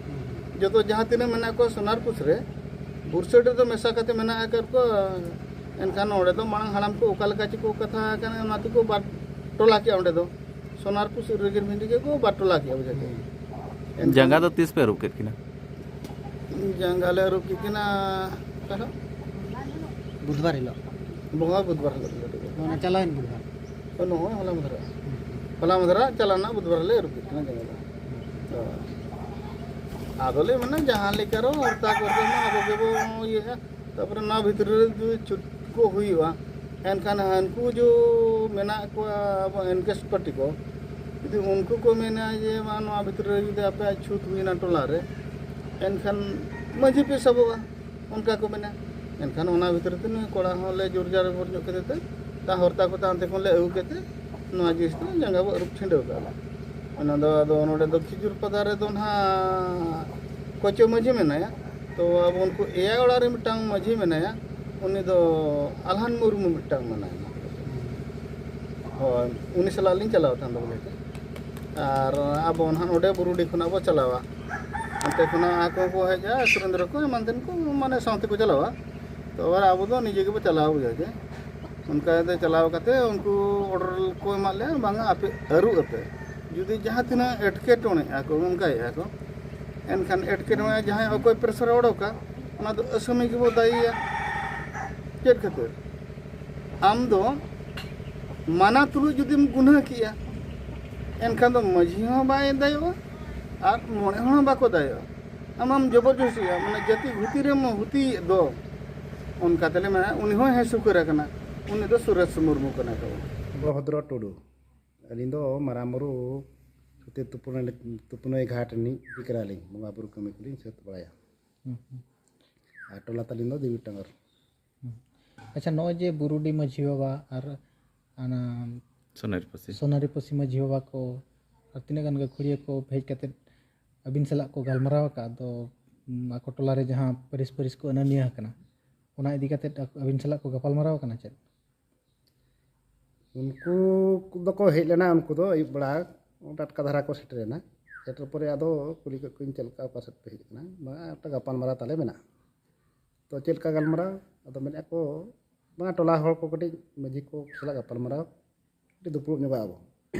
ᱦᱩᱸ᱾ ᱡᱚᱛᱚ ᱡᱟᱦᱟᱸ ᱛᱤᱱᱟᱹᱜ ᱢᱮᱱᱟᱜ ᱠᱚᱣᱟ ᱥᱳᱱᱟᱨᱯᱩᱥ ᱨᱮ, ᱵᱩᱨᱥᱟᱹᱲᱤ ᱨᱮᱫᱚ ᱢᱮᱥᱟ ᱠᱟᱛᱮ ᱢᱮᱱᱟᱜ ᱟᱠᱟᱫ ᱠᱚᱣᱟ᱾ ᱮᱱᱠᱷᱟᱱ ᱚᱸᱰᱮ ᱫᱚ ᱢᱟᱲᱟᱝ ᱦᱟᱲᱟᱢ ᱠᱚ ᱚᱠᱟ ᱞᱮᱠᱟ ᱪᱚᱠᱚ ᱠᱟᱛᱷᱟ ᱟᱠᱟᱱᱟ, ᱚᱱᱟ ᱛᱮᱠᱚ ᱵᱟᱨ ᱴᱚᱞᱟ ᱠᱮᱜᱼᱟ ᱚᱸᱰᱮ ᱫᱚ᱾ ᱥᱳᱱᱟᱨᱯᱩᱥ ᱨᱮᱜᱮ ᱢᱤᱫ ᱜᱮ ᱠᱚ ᱵᱟᱨ ᱴᱚᱞᱟ ᱠᱮᱜᱼᱟ, ᱵᱩᱡᱷᱟᱹᱣ ᱠᱮᱜᱼᱟ᱾ ᱦᱩᱸ᱾ ᱮᱱᱠᱷᱟᱱ ᱡᱟᱸᱜᱟ ᱫᱚ ᱛᱤᱥ ᱯᱮ ᱟᱹᱨᱩᱵ ᱠᱮᱫ ᱠᱤᱱᱟ? ᱡᱟᱸᱜᱟ ᱞᱮ ᱟᱹᱨᱩᱵ ᱠᱮᱫ ᱠᱤᱱᱟ ᱚᱠᱟᱴᱟᱜ? ᱵᱩᱫᱷᱵᱟᱨ ᱦᱤᱞᱳᱜ᱾ ᱵᱚᱸᱜᱟ ᱵᱩᱫᱷᱵᱟᱨ ᱦᱤᱞᱳᱜ ᱜᱮ ᱟᱹᱨᱩᱵ ᱠᱮᱫ ᱠᱤᱱᱟ᱾ ᱚᱱᱟ ᱪᱟᱞᱟᱣᱮᱱ ᱵᱩᱫᱷᱵᱟᱨ᱾ ᱱᱚᱜᱼᱚᱭ ᱦᱚᱞᱟ ᱢᱟᱫᱷᱮᱨ᱾ ᱦᱩᱸ᱾ ᱦᱚᱞᱟ ᱢᱟᱫᱷᱮᱨ ᱪᱟᱞᱟᱣ ᱨᱮᱱᱟᱜ ᱵᱩᱫᱷᱵᱟᱨ ᱞᱮ ᱟᱹᱨᱩᱵ ᱠᱮᱫ ᱠᱤᱱᱟ ᱡᱟᱸᱜᱟ ᱫᱚ᱾ ᱦᱩᱸ᱾ ᱦᱳᱭ᱾ ᱟᱫᱚ ᱞᱮ ᱢᱮᱱᱟ ᱡᱟᱦᱟᱸ ᱞᱮᱠᱟ ᱨᱮᱦᱚᱸ ᱦᱚᱨᱛᱟ ᱠᱚᱨᱮ ᱢᱟ ᱟᱵᱚ ᱜᱮᱵᱚ ᱤᱭᱟᱹᱭᱟ᱾ ᱛᱟᱯᱚᱨᱮ ᱱᱚᱣᱟ ᱵᱷᱤᱛᱨᱤ ᱨᱮ ᱡᱩᱫᱤ ᱪᱷᱩᱛ ᱠᱚ ᱦᱩᱭᱩᱜᱼᱟ, ᱮᱱᱠᱷᱟᱱ ᱦᱟᱱᱠᱩ ᱡᱚ ᱢᱮᱱᱟᱜ ᱠᱚᱣᱟ ᱟᱵᱚ ᱮᱱᱠᱮᱥ ᱯᱟᱨᱴᱤ ᱠᱚ, ᱡᱩᱫᱤ ᱩᱱᱠᱩ ᱠᱚ ᱢᱮᱱᱟ ᱡᱮ ᱵᱟᱝ, ᱱᱚᱣᱟ ᱵᱷᱤᱛᱨᱤ ᱨᱮ ᱡᱩᱫᱤ ᱟᱯᱮᱭᱟᱜ ᱪᱷᱩᱛ ᱦᱩᱭᱱᱟ ᱴᱚᱞᱟ ᱨᱮ, ᱮᱱᱠᱷᱟᱱ ᱢᱟᱹᱡᱷᱤ ᱯᱮ ᱥᱟᱵᱚᱜᱼᱟ, ᱚᱱᱠᱟ ᱠᱚ ᱢᱮᱱᱟ᱾ ᱮᱱᱠᱷᱟᱱ ᱚᱱᱟ ᱵᱷᱤᱛᱨᱤ ᱛᱮ ᱱᱩᱭ ᱠᱚᱲᱟ ᱦᱚᱸ ᱞᱮ ᱡᱳᱨ ᱡᱟᱵᱚᱨ ᱧᱚᱜ ᱠᱮᱫᱮ ᱛᱮ, ᱛᱟ ᱦᱚᱨᱛᱟ ᱠᱚᱛᱮ ᱦᱟᱱᱛᱮ ᱠᱷᱚᱱ ᱞᱮ ᱟᱹᱜᱩ ᱠᱮᱫ ᱛᱮ, ᱱᱚᱣᱟ ᱡᱤᱱᱤᱥ ᱫᱚ ᱡᱟᱸᱜᱟ ᱵᱚ ᱟᱹᱨᱩᱵ ᱪᱷᱤᱸᱰᱟᱹᱣ ᱠᱟᱜᱼᱟ ᱞᱮ᱾ ᱚᱱᱟ ᱫᱚ ᱟᱫᱚ ᱱᱚᱰᱮ ᱫᱚ ᱠᱷᱤᱡᱩᱨ ᱯᱟᱫᱟ ᱨᱮᱫᱚ ᱱᱟᱦᱟᱜ ᱠᱚᱪᱚ ᱢᱟᱹᱡᱷᱤ ᱢᱮᱱᱟᱭᱟ, ᱛᱚ ᱟᱵᱚ ᱩᱱᱠᱩ ᱮᱭᱟᱭ ᱚᱲᱟᱜ ᱨᱮ ᱢᱤᱫᱴᱟᱝ ᱢᱟᱹᱡᱷᱤ ᱢᱮᱱᱟᱭᱟ, ᱩᱱᱤ ᱫᱚ ᱟᱞᱦᱟᱱ ᱢᱩᱨᱢᱩ ᱢᱤᱫᱴᱟᱝ ᱢᱮᱱᱟᱭᱟ᱾ ᱦᱳᱭ, ᱩᱱᱤ ᱥᱟᱞᱟᱜ ᱞᱤᱧ ᱪᱟᱞᱟᱣ ᱛᱟᱦᱮᱱ ᱫᱚ ᱵᱚᱞᱮ᱾ ᱟᱨ ᱟᱵᱚ ᱱᱟᱦᱟᱜ ᱱᱚᱰᱮ ᱵᱩᱨᱩᱰᱤ ᱠᱷᱚᱱᱟᱜ ᱵᱚ ᱪᱟᱞᱟᱣᱟ, ᱚᱱᱛᱮ ᱠᱷᱚᱱᱟᱜ ᱟᱠᱚ ᱠᱚ ᱦᱮᱡᱼᱟ, ᱥᱩᱨᱮᱱᱫᱨᱚ ᱠᱚ ᱮᱢᱟᱱ ᱛᱮᱱ ᱠᱚ, ᱢᱟᱱᱮ ᱥᱟᱶᱛᱮ ᱠᱚ ᱪᱟᱞᱟᱣᱟ᱾ ᱛᱚ ᱟᱨ ᱟᱵᱚ ᱫᱚ ᱱᱤᱡᱮ ᱜᱮᱵᱚ ᱪᱟᱞᱟᱣ ᱵᱩᱡᱷᱟᱹᱣ ᱜᱮ᱾ ᱚᱱᱠᱟ ᱠᱟᱛᱮ ᱪᱟᱞᱟᱣ ᱠᱟᱛᱮ ᱩᱱᱠᱩ ᱚᱰᱟᱨ ᱠᱚ ᱮᱢᱟᱫ ᱞᱮᱭᱟ, ᱵᱟᱝᱟ ᱟᱯᱮ ᱟᱹᱨᱩᱵ ᱟᱯᱮ᱾ ᱡᱩᱫᱤ ᱡᱟᱦᱟᱸ ᱛᱤᱱᱟᱹᱜ ᱮᱴᱠᱮᱴᱚᱬᱮᱜᱼᱟ ᱠᱚ, ᱚᱱᱠᱟᱭᱮᱫᱼᱟ ᱠᱚ, ᱮᱱᱠᱷᱟᱱ ᱮᱴᱠᱮᱴᱚᱬᱮ ᱡᱟᱦᱟᱸᱭ ᱚᱠᱚᱭ ᱯᱨᱮᱥᱟᱨᱮ ᱚᱰᱚᱠᱟ, ᱚᱱᱟ ᱫᱚ ᱟᱹᱥᱟᱹᱢᱤ ᱜᱮᱵᱚ ᱫᱟᱭᱤᱭᱟ᱾ ᱪᱮᱫ ᱠᱷᱟᱹᱛᱤᱨ? ᱟᱢ ᱫᱚ ᱢᱟᱱᱟ ᱛᱩᱞᱩᱡ ᱡᱩᱫᱤᱢ ᱜᱩᱱᱟᱹ ᱠᱮᱜᱼᱟ, ᱮᱱᱠᱷᱟᱱ ᱫᱚ ᱢᱟᱹᱡᱷᱤ ᱦᱚᱸ ᱵᱟᱭ ᱫᱟᱭᱚᱜᱼᱟ ᱟᱨ ᱢᱚᱬᱮ ᱦᱚᱲ ᱦᱚᱸ ᱵᱟᱠᱚ ᱫᱟᱭᱚᱜᱼᱟ᱾ ᱟᱢᱮᱢ ᱡᱚᱵᱚᱨᱡᱚᱥᱤᱭᱟ, ᱢᱟᱱᱮ ᱡᱟᱹᱛᱤ ᱜᱷᱩᱛᱤ ᱨᱮᱢ ᱦᱩᱛᱤᱭᱮᱫ ᱫᱚ᱾ ᱚᱱᱠᱟ ᱛᱮᱞᱮ ᱢᱮᱱᱟ, ᱩᱱᱤ ᱦᱚᱸᱭ ᱦᱮᱸ ᱥᱩᱠᱟᱹᱨ ᱟᱠᱟᱱᱟ, ᱩᱱᱤ ᱫᱚ ᱥᱩᱨᱮᱥ ᱢᱩᱨᱢᱩ ᱠᱟᱱᱟᱭ ᱛᱟᱵᱚᱱ᱾ ᱵᱚᱲᱚᱵᱷᱚᱫᱨᱚ ᱴᱩᱰᱩ᱾ ᱟᱹᱞᱤᱧ ᱫᱚ ᱢᱟᱨᱟᱝ ᱵᱩᱨᱩ ᱥᱩᱛᱤ ᱛᱩᱯᱩᱱ-, ᱛᱩᱯᱩᱱᱟᱹᱭ ᱜᱷᱟᱴ ᱨᱤᱱᱤᱡ ᱤᱫᱤ ᱠᱟᱱᱟᱞᱤᱧ, ᱵᱚᱸᱜᱟ ᱵᱩᱨᱩ ᱠᱟᱹᱢᱤ ᱠᱚᱞᱤᱧ ᱥᱟᱹᱛ ᱵᱟᱲᱟᱭᱟ᱾ ᱦᱩᱸ, ᱦᱩᱸ᱾ ᱟᱨ ᱴᱚᱞᱟ ᱛᱟᱹᱞᱤᱧ ᱫᱚ ᱫᱮᱵᱤ ᱴᱟᱸᱜᱚᱨ᱾ ᱦᱩᱸ᱾ ᱟᱪᱪᱷᱟ, ᱱᱚᱜᱼᱚᱭ ᱡᱮ ᱵᱩᱨᱩᱰᱤ ᱢᱟᱹᱡᱷᱤ ᱵᱟᱵᱟ ᱟᱨ ᱚᱱᱟ ᱥᱳᱱᱟᱨᱤᱯᱟᱹᱥᱤ᱾ ᱥᱳᱱᱟᱨᱤᱯᱟᱹᱥᱤ ᱢᱟᱹᱡᱷᱤ ᱵᱟᱵᱟ ᱠᱚ ᱟᱨ ᱛᱤᱱᱟᱹᱜ ᱜᱟᱱ ᱜᱟᱹᱠᱷᱩᱲᱤᱭᱟᱹ ᱠᱚ ᱦᱮᱡ ᱠᱟᱛᱮᱫ ᱟᱹᱵᱤᱱ ᱥᱟᱞᱟᱜ ᱠᱚ ᱜᱟᱞᱢᱟᱨᱟᱣ ᱟᱠᱟᱫ ᱫᱚ, ᱩᱢ, ᱟᱠᱚ ᱴᱚᱞᱟ ᱨᱮ ᱡᱟᱦᱟᱸ ᱯᱟᱹᱨᱤᱥ ᱯᱟᱹᱨᱤᱥ ᱠᱚ ᱟᱹᱱᱟᱹᱱᱤᱭᱟᱹ ᱟᱠᱟᱱᱟ, ᱚᱱᱟ ᱤᱫᱤ ᱠᱟᱛᱮ ᱟᱹᱵᱤᱱ ᱥᱟᱞᱟᱜ ᱠᱚ ᱜᱟᱯᱟᱞ ᱢᱟᱨᱟᱣ ᱟᱠᱟᱱᱟ ᱪᱮᱫ? ᱩᱱᱠᱩ ᱫᱚᱠᱚ ᱦᱮᱡ ᱞᱮᱱᱟ, ᱩᱱᱠᱩ ᱫᱚ ᱟᱹᱭᱩᱵ ᱵᱮᱲᱟ ᱴᱟᱴᱠᱟ ᱫᱷᱟᱨᱟ ᱠᱚ ᱥᱮᱴᱮᱨ ᱮᱱᱟ᱾ ᱥᱮᱴᱮᱨ ᱯᱚᱨᱮ ᱟᱫᱚ ᱠᱩᱞᱤ ᱠᱮᱫ ᱠᱚᱣᱟᱧ, "ᱪᱮᱫ ᱞᱮᱠᱟ, ᱚᱠᱟ ᱥᱮᱫ ᱯᱮ ᱦᱮᱡ ᱟᱠᱟᱱᱟ?" "ᱵᱟᱝ, ᱮᱠᱴᱟ ᱜᱟᱯᱟᱞ ᱢᱟᱨᱟᱣ ᱛᱟᱞᱮ ᱢᱮᱱᱟᱜᱼᱟ᱾" "ᱛᱚ, ᱪᱮᱫ ᱞᱮᱠᱟ ᱜᱟᱞᱢᱟᱨᱟᱣ?" ᱟᱫᱚ ᱢᱮᱱᱮᱫᱼᱟ ᱠᱚ, "ᱵᱟᱝᱟ, ᱴᱚᱞᱟ ᱦᱚᱲ ᱠᱚ ᱠᱟᱹᱴᱤᱡ ᱢᱟᱹᱡᱷᱤ ᱠᱚ ᱥᱟᱞᱟᱜ ᱜᱟᱯᱟᱞ ᱢᱟᱨᱟᱣ, ᱠᱟᱹᱴᱤᱡ ᱫᱩᱯᱲᱩᱵ ᱧᱚᱜᱚᱜ ᱟᱵᱚ᱾"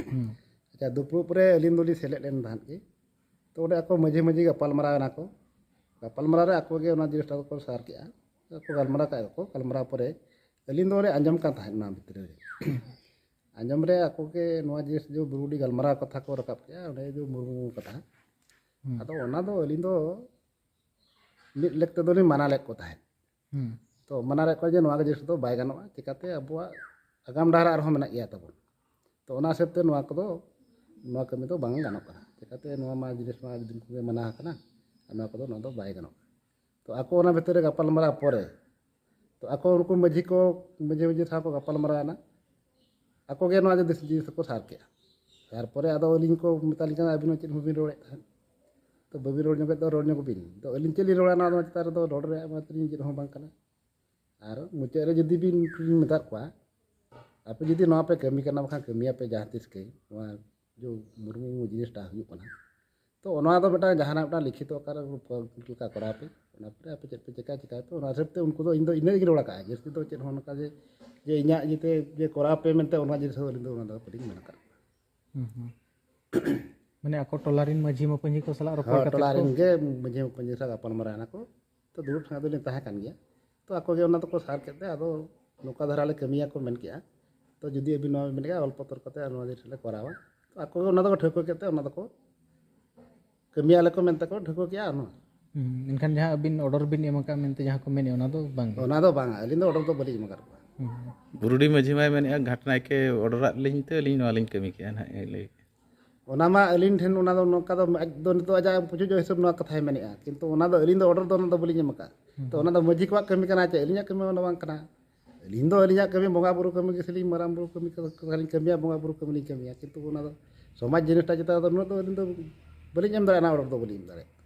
ᱦᱩᱸ᱾ ᱟᱪᱪᱷᱟ, ᱫᱩᱯᱲᱩᱵ ᱨᱮ ᱟᱹᱞᱤᱧ ᱫᱚᱞᱤᱧ ᱥᱮᱞᱮᱫ ᱞᱮᱱ ᱛᱟᱦᱮᱸᱫ ᱜᱮ᱾ ᱛᱚ, ᱚᱸᱰᱮ ᱟᱠᱚ ᱢᱟᱹᱡᱷᱤ ᱢᱟᱹᱡᱷᱤ ᱜᱟᱯᱟᱞ ᱢᱟᱨᱟᱣ ᱮᱱᱟ ᱠᱚ᱾ ᱜᱟᱯᱟᱞ ᱢᱟᱨᱟᱣ ᱨᱮ ᱟᱠᱚ ᱜᱮ ᱚᱱᱟ ᱡᱤᱱᱤᱥᱴᱟ ᱫᱚᱠᱚ ᱥᱟᱨ ᱠᱮᱜᱼᱟ᱾ ᱟᱠᱚ ᱜᱟᱞᱢᱟᱨᱟᱣ ᱠᱟᱜᱼᱟ ᱠᱚ, ᱜᱟᱞᱢᱟᱨᱟᱣ ᱯᱚᱨᱮ ᱟᱹᱞᱤᱧ ᱫᱚ ᱚᱸᱰᱮ ᱟᱸᱡᱚᱢ ᱠᱟᱱ ᱛᱟᱦᱮᱸᱫ ᱚᱱᱟ ᱵᱷᱤᱛᱨᱤ ᱨᱮ᱾ ᱟᱸᱡᱚᱢ ᱨᱮ ᱟᱠᱚ ᱜᱮ ᱱᱚᱣᱟ ᱡᱤᱱᱤᱥ ᱡᱮ ᱵᱩᱨᱩᱰᱤ ᱜᱟᱞᱢᱟᱨᱟᱣ ᱠᱟᱛᱷᱟ ᱠᱚ ᱨᱟᱠᱟᱵ ᱠᱮᱜᱼᱟ, ᱚᱸᱰᱮ ᱡᱮ ᱢᱩᱨᱢᱩ ᱠᱟᱛᱷᱟ᱾ ᱦᱩᱸ᱾ ᱟᱫᱚ ᱚᱱᱟ ᱫᱚ ᱟᱹᱞᱤᱧ ᱫᱚ ᱢᱤᱫ ᱞᱮᱠ ᱛᱮᱫᱚ ᱞᱤᱧ ᱢᱟᱱᱟ ᱞᱮᱫ ᱠᱚ ᱛᱟᱦᱮᱸᱫ᱾ ᱦᱩᱸ᱾ ᱛᱚ, ᱢᱟᱱᱟ ᱞᱮᱫ ᱠᱚᱣᱟ ᱡᱮ ᱱᱚᱣᱟ ᱡᱤᱱᱤᱥ ᱫᱚ ᱵᱟᱭ ᱜᱟᱱᱚᱜᱼᱟ, ᱪᱤᱠᱟᱹᱛᱮ ᱟᱵᱚᱣᱟᱜ ᱟᱜᱟᱢ ᱰᱟᱦᱟᱨ ᱟᱨᱦᱚᱸ ᱢᱮᱱᱟᱜ ᱜᱮᱭᱟ ᱛᱟᱵᱚᱱ᱾ ᱛᱚ, ᱚᱱᱟ ᱦᱤᱥᱟᱹᱵ ᱛᱮ ᱱᱚᱣᱟ ᱠᱚᱫᱚ, ᱱᱚᱣᱟ ᱠᱟᱹᱢᱤ ᱫᱚ ᱵᱟᱝ ᱜᱟᱱᱚᱜ ᱠᱟᱱᱟ᱾ ᱪᱤᱠᱟᱹᱛᱮ ᱱᱚᱣᱟ ᱢᱟ ᱡᱤᱱᱤᱥ ᱢᱟ ᱟᱹᱰᱤ ᱫᱤᱱ ᱠᱷᱚᱱ ᱜᱮ ᱢᱟᱱᱟ ᱟᱠᱟᱱᱟ, ᱟᱨ ᱱᱚᱣᱟ ᱠᱚᱫᱚ, ᱱᱚᱣᱟ ᱫᱚ ᱵᱟᱭ ᱜᱟᱱᱚᱜ ᱠᱟᱱᱟ᱾ ᱛᱚ, ᱟᱠᱚ ᱚᱱᱟ ᱵᱷᱤᱛᱤᱨ ᱨᱮ ᱜᱟᱯᱟᱞ ᱢᱟᱨᱟᱣ ᱯᱚᱨᱮ, ᱛᱚ, ᱟᱠᱚ ᱩᱱᱠᱩ ᱢᱟᱹᱡᱷᱤ ᱠᱚ, ᱢᱟᱹᱡᱷᱤ ᱢᱟᱹᱡᱷᱤ ᱥᱟᱶ ᱠᱚ ᱜᱟᱯᱟᱞ ᱢᱟᱨᱟᱣ ᱮᱱᱟ᱾ ᱟᱠᱚ ᱜᱮ ᱱᱚᱣᱟ ᱡᱤᱱᱤᱥ, ᱡᱤᱱᱤᱥ ᱫᱚᱠᱚ ᱥᱟᱨ ᱠᱮᱜᱼᱟ᱾ ᱥᱟᱨ ᱯᱚᱨᱮ ᱟᱫᱚ ᱟᱹᱞᱤᱧ ᱠᱚ ᱢᱮᱛᱟ ᱞᱤᱧ ᱠᱟᱱᱟ, "ᱟᱹᱵᱤᱱ ᱦᱚᱸ ᱪᱮᱫ ᱦᱚᱸ ᱵᱟᱹᱵᱤᱱ ᱨᱚᱲᱮᱫ ᱛᱟᱦᱮᱸᱫ? ᱛᱚ, ᱵᱟᱹᱵᱤᱱ ᱨᱚᱲ ᱧᱚᱜᱮᱫ ᱫᱚ ᱨᱚᱲ ᱧᱚᱜ ᱵᱤᱱ᱾" ᱛᱚ, ᱟᱹᱞᱤᱧ ᱪᱮᱫ ᱞᱤᱧ ᱨᱚᱲᱟ, ᱱᱚᱣᱟ ᱫᱚ ᱪᱮᱛᱟᱱ ᱨᱮᱫᱚ ᱨᱚᱲ ᱨᱮᱭᱟᱜ ᱢᱟ ᱛᱟᱹᱞᱤᱧ ᱪᱮᱫ ᱦᱚᱸ ᱵᱟᱝ ᱠᱟᱱᱟ᱾ ᱟᱨ ᱢᱩᱪᱟᱹᱫ ᱨᱮ ᱡᱩᱫᱤ ᱵᱤᱱ, ᱵᱤᱱ ᱢᱮᱛᱟᱫ ᱠᱚᱣᱟ, "ᱟᱯᱮ ᱡᱩᱫᱤ ᱱᱚᱣᱟ ᱯᱮ ᱠᱟᱹᱢᱤ ᱠᱟᱱᱟ, ᱵᱟᱠᱷᱟᱱ ᱠᱟᱹᱢᱤᱭᱟᱯᱮ ᱡᱟᱦᱟᱸ ᱛᱤᱥ ᱜᱮ, ᱱᱚᱣᱟ ᱡᱮ ᱢᱩᱨᱢᱩ ᱡᱤᱱᱤᱥᱴᱟ ᱦᱩᱭᱩᱜ ᱠᱟᱱᱟ", ᱛᱚ, ᱚᱱᱟ ᱫᱚ ᱢᱤᱫᱴᱟᱝ ᱡᱟᱦᱟᱱᱟᱜ ᱢᱤᱫᱴᱟᱝ ᱞᱤᱠᱷᱤᱛᱚ ᱟᱠᱟᱨ ᱨᱮ ᱞᱮᱠᱟ ᱠᱚᱨᱟᱣ ᱯᱮ, ᱚᱱᱟ ᱯᱚᱨᱮ ᱟᱯᱮ ᱪᱮᱫ ᱯᱮ ᱪᱮᱠᱟ, ᱪᱮᱠᱟᱭ ᱯᱮ, ᱚᱱᱟ ᱦᱤᱥᱟᱹᱵ ᱛᱮ ᱩᱱᱠᱩ ᱫᱚ, ᱤᱧ ᱫᱚ ᱤᱱᱟᱹᱜ ᱜᱤᱧ ᱨᱚᱲ ᱟᱠᱟᱫᱼᱟ᱾ ᱡᱟᱹᱥᱛᱤ ᱫᱚ ᱪᱮᱫ ᱦᱚᱸ ᱱᱚᱝᱠᱟ ᱡᱮ, ᱡᱮ ᱤᱧᱟᱹᱜ ᱤᱭᱟᱹᱛᱮ ᱡᱮ ᱠᱚᱨᱟᱣ ᱯᱮ ᱢᱮᱱᱛᱮ, ᱚᱱᱟ ᱡᱤᱱᱤᱥ ᱫᱚ ᱟᱹᱞᱤᱧ ᱫᱚ ᱚᱱᱟ ᱫᱚ ᱵᱟᱹᱞᱤᱧ ᱢᱮᱱ ᱟᱠᱟᱫ᱾ ᱦᱩᱸ, ᱦᱩᱸ᱾ ᱢᱟᱱᱮ ᱟᱠᱚ ᱴᱚᱞᱟ ᱨᱮᱱ ᱢᱟᱹᱡᱷᱤ ᱢᱟᱯᱟᱹᱡᱷᱤ ᱠᱚ ᱥᱟᱞᱟᱜ ᱨᱚᱯᱚᱲ ᱦᱳᱭ, ᱠᱟᱛᱮ ᱴᱚᱞᱟ ᱠᱚ ᱨᱮᱱ ᱜᱮ ᱢᱟᱹᱡᱷᱤ ᱢᱟᱯᱟᱹᱡᱷᱤ ᱥᱟᱞᱟᱜ ᱜᱟᱯᱟᱞ ᱢᱟᱨᱟᱣ ᱮᱱᱟ ᱠᱚ᱾ ᱛᱚ, ᱫᱩᱲᱩᱵ ᱴᱷᱮᱱ ᱫᱚᱞᱤᱧ ᱛᱟᱦᱮᱸ ᱠᱟᱱ ᱜᱮᱭᱟ᱾ ᱛᱚ, ᱟᱠᱚ ᱜᱮ ᱚᱱᱟ ᱫᱚᱠᱚ ᱥᱟᱨ ᱠᱮᱫ ᱛᱮ, ᱟᱫᱚ ᱱᱚᱝᱠᱟ ᱫᱷᱟᱨᱟ ᱞᱮ ᱠᱟᱹᱢᱤᱭᱟ ᱠᱚ ᱢᱮᱱ ᱠᱮᱜᱼᱟ᱾ ᱛᱚ, ᱡᱩᱫᱤ ᱟᱹᱵᱤᱱ ᱱᱚᱣᱟ ᱵᱤᱱ ᱢᱮᱱ ᱠᱮᱜᱼᱟ, ᱚᱞ ᱯᱚᱛᱚᱨ ᱠᱟᱛᱮ ᱟᱨ ᱱᱚᱣᱟ ᱡᱤᱱᱤᱥ ᱞᱮ ᱠᱚᱨᱟᱣᱟ᱾ ᱛᱚ, ᱟᱠᱚ ᱜᱮ ᱚᱱᱟ ᱫᱚᱠᱚ ᱴᱷᱟᱹᱣᱠᱟᱹ ᱠᱮᱫ ᱛᱮ, ᱚᱱᱟ ᱫᱚᱠᱚ ᱠᱟᱹᱢᱤᱭᱟᱞᱮ ᱠᱚ ᱢᱮᱱᱛᱮ ᱠᱚ ᱴᱷᱟᱹᱣᱠᱟᱹ ᱠᱮᱜᱼᱟ᱾ ᱱᱚᱣᱟ ᱦᱩᱸ, ᱮᱱᱠᱷᱟᱱ ᱡᱟᱦᱟᱸ ᱟᱹᱵᱤᱱ ᱚᱰᱟᱨ ᱵᱤᱱ ᱮᱢ ᱟᱠᱟᱫ ᱢᱮᱱᱛᱮ ᱡᱟᱦᱟᱸ ᱠᱚ ᱢᱮᱱᱮᱫᱼᱟ, ᱚᱱᱟ ᱫᱚ ᱵᱟᱝ ᱜᱮ? ᱚᱱᱟ ᱫᱚ ᱵᱟᱝᱟ, ᱟᱹᱞᱤᱧ ᱫᱚ ᱚᱰᱟᱨ ᱫᱚ ᱵᱟᱹᱞᱤᱧ ᱮᱢ ᱟᱠᱟᱫ ᱠᱚᱣᱟ᱾ ᱦᱩᱸ᱾ ᱵᱩᱨᱩᱰᱤ ᱢᱟᱹᱡᱷᱤ ᱢᱟᱭ ᱢᱮᱱᱮᱫᱼᱟ, ᱜᱷᱟᱴ ᱱᱟᱭᱠᱮ ᱚᱰᱟᱨᱟᱫ ᱞᱤᱧ ᱛᱮ ᱟᱹᱞᱤᱧ ᱱᱚᱣᱟ ᱞᱤᱧ ᱠᱟᱹᱢᱤ ᱠᱮᱜᱼᱟ ᱱᱟᱦᱟᱜ, ᱮ ᱞᱟᱹᱭ᱾ ᱚᱱᱟ ᱢᱟ ᱟᱹᱞᱤᱧ ᱴᱷᱮᱱ, ᱚᱱᱟ ᱫᱚ ᱱᱚᱝᱠᱟ ᱫᱚ ᱟᱡ ᱫᱚ ᱱᱤᱛᱚᱜ ᱟᱡᱟᱜ ᱯᱩᱪᱩᱡᱚᱜ ᱦᱤᱥᱟᱹᱵ ᱱᱚᱣᱟ ᱠᱟᱛᱷᱟᱭ ᱢᱮᱱᱮᱫᱼᱟ, ᱠᱤᱱᱛᱩ ᱚᱱᱟ ᱫᱚ ᱟᱹᱞᱤᱧ ᱫᱚ ᱚᱰᱟᱨ ᱫᱚ ᱚᱱᱟ ᱫᱚ ᱵᱟᱹᱞᱤᱧ ᱮᱢ ᱟᱠᱟᱫ᱾ ᱛᱚ, ᱦᱩᱸ᱾ ᱚᱱᱟ ᱫᱚ ᱢᱟᱹᱡᱷᱤ ᱠᱚᱣᱟᱜ ᱠᱟᱹᱢᱤ ᱠᱟᱱᱟ ᱪᱮ ᱟᱹᱞᱤᱧᱟᱜ ᱠᱟᱹᱢᱤ ᱚᱱᱟ ᱵᱟᱝ ᱠᱟᱱᱟ? ᱟᱹᱞᱤᱧ ᱫᱚ ᱟᱹᱞᱤᱧᱟᱜ ᱠᱟᱹᱢᱤ ᱵᱚᱸᱜᱟ ᱵᱩᱨᱩ ᱠᱟᱹᱢᱤ ᱜᱮ ᱥᱮᱞᱤᱧ, ᱢᱟᱨᱟᱝ ᱵᱩᱨᱩ ᱠᱟᱹᱢᱤ ᱠᱚ ᱠᱟᱛᱷᱟ ᱞᱤᱧ ᱠᱟᱹᱢᱤᱭᱟ, ᱵᱚᱸᱜᱟ ᱵᱩᱨᱩ ᱠᱟᱹᱢᱤ ᱞᱤᱧ ᱠᱟᱹᱢᱤᱭᱟ, ᱠᱤᱱᱛᱩ ᱚᱱᱟ ᱫᱚ ᱥᱚᱢᱟᱡᱽ ᱡᱤᱱᱤᱥᱴᱟ ᱪᱮᱛᱟᱱ ᱨᱮᱫᱚ ᱩᱱᱟᱹᱜ ᱫᱚ ᱟᱹᱞᱤᱧ ᱫᱚ ᱵᱟᱹᱞᱤᱧ ᱮᱢ ᱫᱟᱲᱮᱭᱟᱜᱼᱟ, ᱚᱱᱟ ᱚᱰᱟᱨ ᱫᱚ ᱵᱟᱹᱞᱤᱧ ᱮᱢ ᱫᱟᱲᱮᱭᱟᱜᱼᱟ᱾